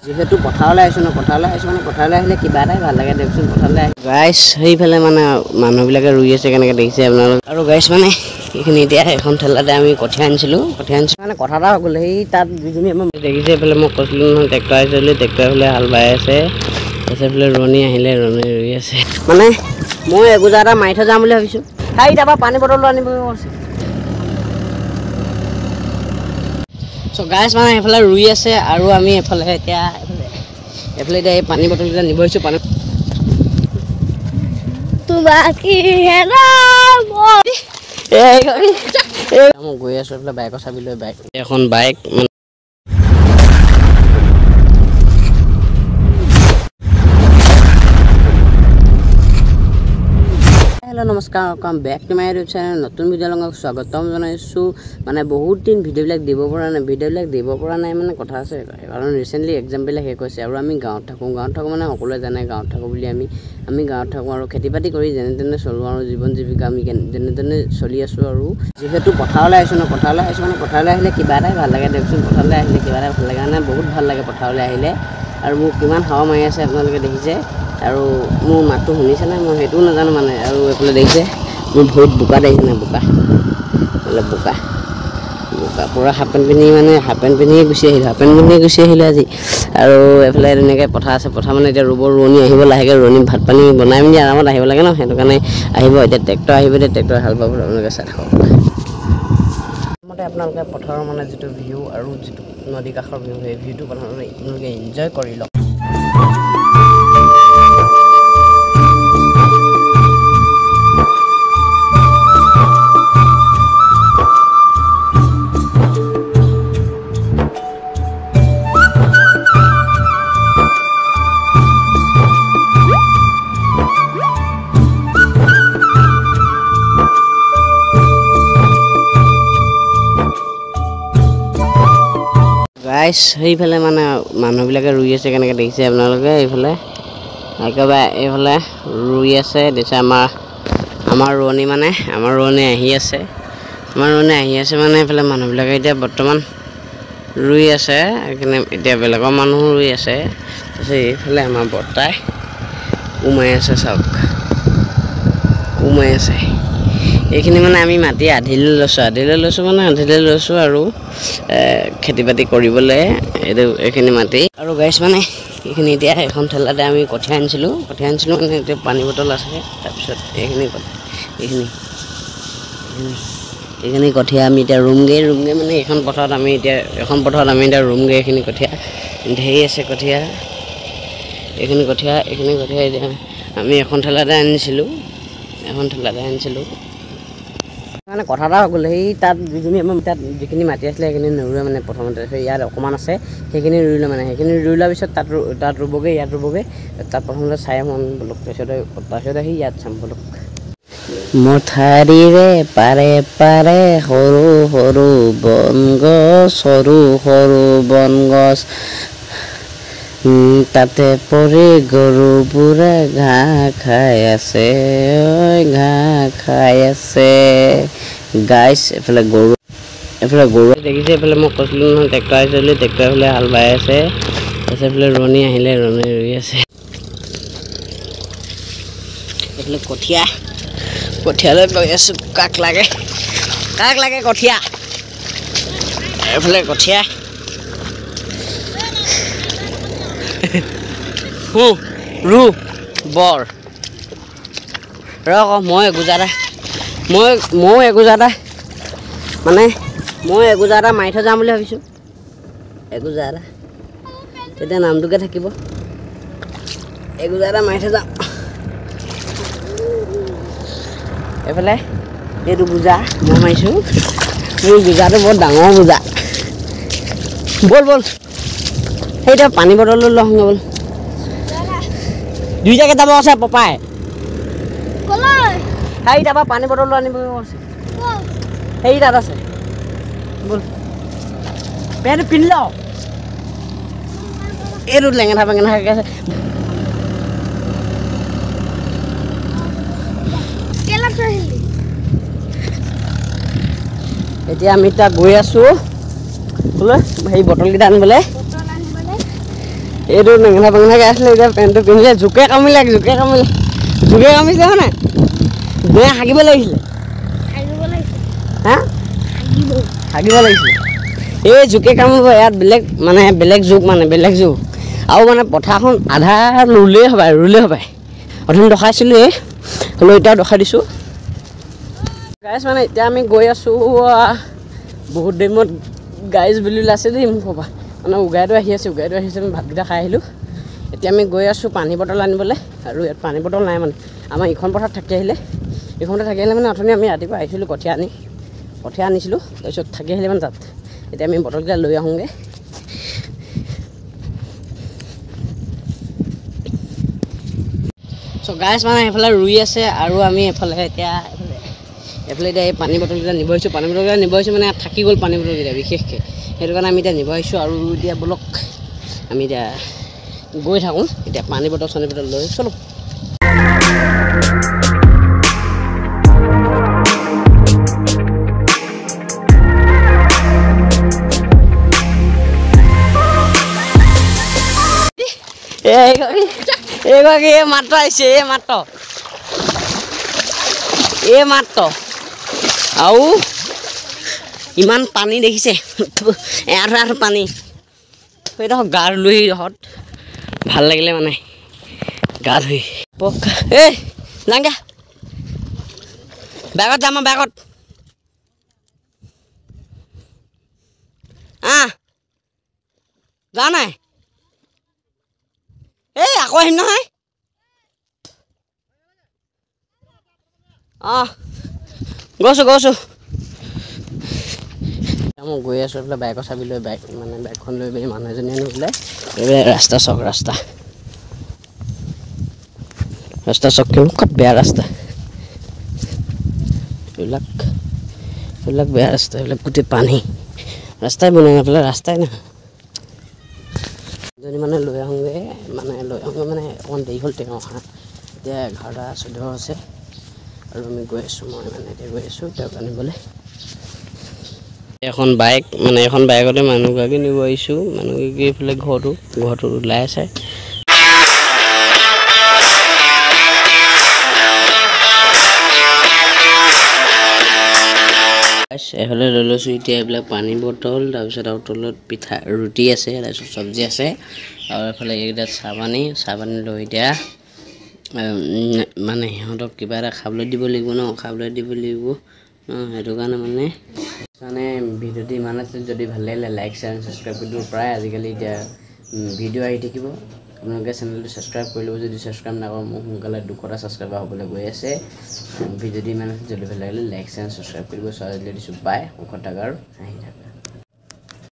যেহেতু পথাৰলৈ আহিছোঁ ন, পথাৰলৈ আহিছোঁ মানে পথাৰলৈ আহিলে কিবা এটাই ভাল লাগে দিয়কচোন। পথাৰলৈ আহি গাইছ সেইফালে মানে মানুহবিলাকে ৰুই আছে কেনেকৈ দেখিছে আপোনালোক। আৰু গাইছ মানে এইখিনি এতিয়া এখন ঠেলাতে আমি কঠীয়া আনিছিলোঁ, কঠীয়া আনিছিলোঁ মানে কথা এটা হৈ গ'ল। সেই তাত যিখিনি আমাৰ দেখিছে এইফালে মই কৈছিলোঁ নহয় ট্ৰেক্টৰ আহিছে বুলি, ট্ৰেক্টৰ এইফালে হাল বাই আছে, তাৰপিছত এইফালে ৰোৱনী আহিলে, ৰোৱনী ৰুই আছে। মানে মই এগোজা এটা মাৰি থৈ যাম বুলি ভাবিছোঁ। সেই তাৰপৰা পানী বটলটো আনিব কৈছে। চ' গাইছ মানে এইফালে ৰুই আছে আৰু আমি এইফালে এতিয়া এইফালে এতিয়া এই পানী বটলকেইটা নিব আহিছোঁ। পানী মই গৈ আছোঁ এইফালে বাইকৰ চাবি লৈ, বাইক এখন বাইক মানে হেল্ল' নমস্কাৰ, welcome back to my YouTube channel. নতুন ভিডিঅ' লগত স্বাগতম জনাইছোঁ। মানে বহুত দিন ভিডিঅ'বিলাক দিব পৰা নাই, ভিডিঅ'বিলাক দিব পৰা নাই মানে কথা আছে, কাৰণ ৰিচেণ্টলি এক্সামবিলাক শেষ হৈছে আৰু আমি গাঁৱত থাকোঁ। গাঁৱত থাকোঁ মানে সকলোৱে জানে গাঁৱত থাকোঁ বুলি। আমি গাঁৱত থাকোঁ আৰু খেতি বাতি কৰি যেনে তেনে চলোঁ আৰু জীৱন জীৱিকা আমি যেনে তেনে চলি আছোঁ। আৰু যিহেতু পথাৰলৈ আহিছোঁ ন, পথাৰলৈ আহিছোঁ মানে পথাৰলৈ আহিলে কিবা এটাই ভাল লাগে দিয়কচোন। পথাৰলৈ আহিলে কিবা এটা ভাল লাগে মানে বহুত ভাল লাগে পথাৰলৈ আহিলে। আৰু মোক কিমান হাৱা মাৰি আছে আপোনালোকে দেখিছে, আৰু মোৰ মাতটো শুনিছেনে মই সেইটোও নাজানো মানে। আৰু এইফালে দেখিছে মোৰ ভৰিত বোকা দেখিছে নাই, বোকা এইফালে বোকা বোকা পূৰা হাফ পেণ্ট পিন্ধি মানে হাফ পেণ্ট পিন্ধিয়ে গুচি আহিলোঁ, হাফ পেণ্ট পিন্ধিয়ে গুচি আহিলোঁ আজি। আৰু এইফালে তেনেকৈ পথাৰ আছে, পথাৰ মানে এতিয়া ৰুব, ৰোৱনী আহিব লাহেকৈ, ৰোৱনী ভাত পানী বনাই মেলি আৰামত আহিব লাগে ন, সেইটো কাৰণে আহিব। এতিয়া ট্ৰেক্টৰ আহিব, এতিয়া ট্ৰেক্টৰ হাল বাব, আপোনালোকে চাই থাকক। মতে আপোনালোকে পথাৰৰ মানে যিটো ভিউ আৰু যিটো নদী কাষৰ ভিউ, সেই ভিউটো প্ৰথমতে আপোনালোকে এনজয় কৰি লওক। গাইছ সেইফালে মানে মানুহবিলাকে ৰুই আছে কেনেকৈ দেখিছে আপোনালোকে, এইফালে একেবাৰে এইফালে ৰুই আছে। দেখিছে আমাৰ ৰোৱনী মানে আমাৰ ৰোৱনী আহি আছে, আমাৰ ৰোৱনী আহি আছে মানে এইফালে মানুহবিলাকে এতিয়া বৰ্তমান ৰুই আছে, সেইকাৰণে এতিয়া বেলেগৰ মানুহো ৰুই আছে। তাৰপিছত এইফালে আমাৰ বৰ্তাই কোমাই আছে, চাওক কোমাই আছে। এইখিনি মানে আমি মাটি আধিলৈ লৈছোঁ, আধিলৈ লৈছোঁ মানে আধিলৈ লৈছোঁ আৰু খেতি বাতি কৰিবলৈ এইটো এইখিনি মাটি। আৰু গাইছ মানে এইখিনি এতিয়া এখন ঠেলাতে আমি কঠীয়া আনিছিলোঁ, কঠীয়া আনিছিলোঁ মানে এতিয়া পানী বটল আছে। তাৰপিছত এইখিনি এইখিনি এইখিনি কঠীয়া আমি এতিয়া ৰুমগৈ, ৰুমগৈ মানে এইখন পথাৰত আমি এতিয়া এখন পথাৰত আমি এতিয়া ৰুমগৈ। এইখিনি কঠীয়া ঢেৰ আছে কঠীয়া, এইখিনি কঠীয়া এইখিনি কঠীয়া এতিয়া আমি এখন ঠেলাতে আনিছিলোঁ, এখন ঠেলাতে আনিছিলোঁ। মানে কথা এটা হৈ গ'ল, সেই তাত যিখিনি আমাৰ তাত যিখিনি মাটি আছিলে সেইখিনি নৰুৱে মানে প্ৰথমতে, সেই ইয়াত অকণমান আছে সেইখিনি ৰুই লয় মানে, সেইখিনি ৰুই লোৱাৰ পিছত তাত ৰুবগৈ, ইয়াত ৰুবগৈ। তাত প্ৰথমতে চাই আহোঁ আমি বোলক, তাৰপিছত আহি ইয়াত চাম বোলক। মথাউৰিৰে পাৰে পাৰে সৰু সৰু বনগছ, সৰু সৰু বনগছ, তাতে পৰি গৰুবোৰে ঘাঁহ খাই আছে, ঐ ঘাঁহ খাই আছে। গাইছ এইফালে গৰু, এইফালে গৰু দেখিছে। এইফালে মই কৈছিলোঁ নহয় ট্ৰেক্টৰ আহিছে বুলি, ট্ৰেক্টৰ এইফালে হাল বাই আছে। তাৰপিছত এইফালে ৰোৱনী আহিলে, ৰোৱনী ৰুই আছে। এইফালে কঠীয়া, কঠীয়ালৈ গৈ আছোঁ। কাক লাগে, কাক লাগে কঠীয়া? এইফালে কঠীয়া ৰু বৰ ৰ মই এগোজা এটা, ময়ো এগোজা এটা মানে মই এগোজা এটা মাৰি থৈ যাম বুলি ভাবিছোঁ, এগোজা এটা তেতিয়া নামটোকে থাকিব। এগোজা এটা মাৰি থৈ যাম। এইফালে এইটো গোজা মই মাৰিছোঁ, মোৰ গোজাটো বৰ ডাঙৰ গোজা। ব'ল ব'ল, সেইটা পানী বটলটো লৈ আহোঁগৈ ব'ল। দুইটাকে যাব আছে পপাই, সেই তাৰপৰা পানী বটলটো আনিব আছে, সেই তাত আছে। ব'ল পেণ্ট পিন্ধি লওঁ, এইটো লেঙেৰা পেঙেৰা আছে। এতিয়া আমি তাত গৈ আছোঁ সেই বটলকেইটা আনিবলৈ। এইটো নেঙেনা বেঙেনাকৈ আছিলে, এতিয়া পেণ্টটো পিন্ধিলে জোকে কামুৰিলে, জোকে কামুৰিলে, জোকে কামুৰিছিলে হয় নাই? বেয়া হাগিব লাগিছিলে, হা হাগিব লাগিছিলে। এই জোকে কামুৰিব ইয়াত, বেলেগ মানে বেলেগ জোক, মানে বেলেগ জোক। আৰু মানে পথাৰখন আধা ৰুলেই হ'বাই, ৰুলেই হ'বাই। অথনি দেখাইছিলোঁ, এই হ'লেও এতিয়াও দেখাই দিছোঁ গাইজ। মানে এতিয়া আমি গৈ আছোঁ, বহুত দেৰি গাইজ বুলি ওলাইছে দেই মুখৰ পৰা, মানে উগাইটো আহি আছে, উগাইটো আহি আছে। আমি ভাতকেইটা খাই আহিলোঁ। এতিয়া আমি গৈ আছোঁ পানী বটল আনিবলৈ, আৰু ইয়াত পানী বটল নাই। মানে আমাৰ ইখন পথাৰত থাকি আহিলে, এইখন পথাৰত থাকি আহিলে। মানে অথনি আমি ৰাতিপুৱা আহিছিলোঁ কঠীয়া আনি, কঠীয়া আনিছিলোঁ, তাৰপিছত থাকি আহিলে মানে তাত। এতিয়া আমি বটলকেইটা লৈ আহোঁগৈ। চ' গাইজ, মানে সেইফালে ৰুই আছে আৰু আমি এইফালে এতিয়া এইফালে এতিয়া এই পানী বটলকেইটা নিব আহিছোঁ। পানী বটলকেইটা নিব আহিছোঁ মানে ইয়াত থাকি গ'ল পানী বটলকেইটা বিশেষকৈ, সেইটো কাৰণে আমি এতিয়া নিব আহিছোঁ। আৰু এতিয়া ব'লক আমি এতিয়া গৈ থাকোঁ, এতিয়া পানী বটল চানী বটল লৈ চলো। এইগৰাকী এই মাত্ৰ আহিছে, এই মাত্ৰ, এই মাত্ৰ। আৰু ইমান পানী দেখিছে, এআঁঠু এআঁঠু পানী। সেইডোখৰ গা ধুলোহি এইডোখৰত, ভাল লাগিলে মানে গা ধুই। এই যাংগে বেগত, যাম বেগত। আহ যোৱা নাই, এই আকৌ আহিম নহয়। অঁ গৈছোঁ গৈছোঁ, মই গৈ আছোঁ এইফালে বাইকৰ চাবি লৈ, বাইক মানে বাইকখন লৈ পিনি মানুহ এজনী আনি পেলাই। এইফালে ৰাস্তা চাওক, ৰাস্তা, ৰাস্তা চাওক, কেনেকুৱা বেয়া ৰাস্তা এইবিলাক, এইবিলাক বেয়া ৰাস্তা এইবিলাক, গোটেই পানী, ৰাস্তাই বনাই নাপালে, ৰাস্তাই নহয়। এজনী মানে লৈ আহোঁগৈ, মানে লৈ আহোঁগৈ, মানে অকণমান দেৰি হ'ল তেওঁ অহা। এতিয়া 11:14 হৈছে আৰু আমি গৈ আছোঁ, মই মানে এতিয়া গৈ আছোঁ তেওঁক আনিবলৈ। এখন বাইক, মানে এখন বাইকতে মানুহগৰাকী নিব আহিছোঁ। মানুহগৰাকী এইফালে ঘৰটো, ঘৰটো ওলাই আছে। এইফালে লৈ লৈছোঁ এতিয়া এইবিলাক পানী বটল, তাৰপিছত আৰু তলত পিঠা ৰুটি আছে, তাৰপিছত চব্জি আছে, আৰু এইফালে এইকেইটা চাহপানী, চাহপানী লৈ এতিয়া মানে সিহঁতক কিবা এটা খাবলৈ দিব লাগিব ন, খাবলৈ দিব লাগিব ন, সেইটো কাৰণে মানে মানে ভিডিঅ'টো ইমান আছে। যদি ভাল লাগিলে লাইক শ্বেয়াৰ ছাবস্ক্ৰাইব কৰি দিব। প্ৰায় আজিকালি এতিয়া ভিডিঅ' আহি থাকিব, আপোনালোকে চেনেলটো ছাবস্ক্ৰাইব কৰি ল'ব। যদি ছাবস্ক্ৰাইব নকৰে, মোৰ সোনকালে 200টা ছাবস্ক্ৰাইবাৰ হ'বলৈ গৈ আছে। ভিডিঅ'টো ইমান আছে, যদি ভাল লাগিলে লাইক শ্বেয়াৰ ছাবস্ক্ৰাইব কৰিব। ছোৱালী দিছোঁ, বাই। সুখত থাকা আৰু হাঁহি থাকা।